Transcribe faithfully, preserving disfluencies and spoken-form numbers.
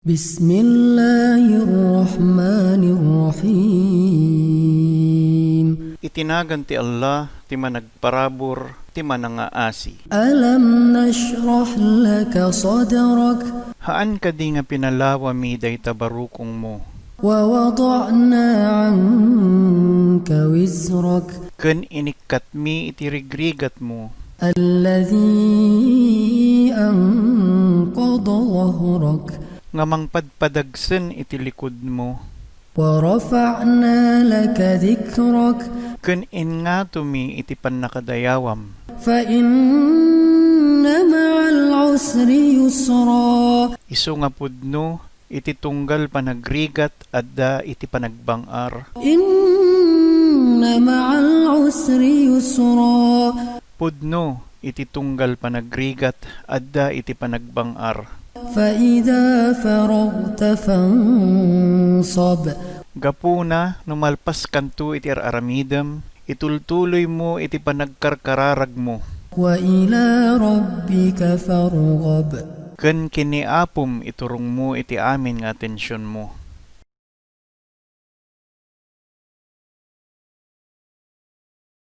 بسم الله الرحمن الرحيم. Iti nagan ti Allah, ti Managparabur, ti Manangaasi. ألم نشرح لك صدرك. Haan kadi nga pinalawami dayta barukongmo? ووضعنا عنك وزرك. Ken inikkatmi iti rigrigatmo. الذي أنقض ظهرك. Nga mangpadpadagsen iti likudmo. ورفعنا لك ذكرك. Ken ingngatomi iti pannakadayawam. فإن مع العسر يسرا. Isu nga pudno iti tunggal panagrigat adda iti panagbang-ar. إن مع العسر يسرا. Pudno iti tunggal panagrigat adda iti panagbang-ar. فإذا فرغت فانصب. Gapuna, no malpaskanto iti ar-aramidem, itultuloymo iti panagkarkararagmo. وإلى ربك فارغب. Ken ken ni Apom iturongmo iti amin nga atensionmo.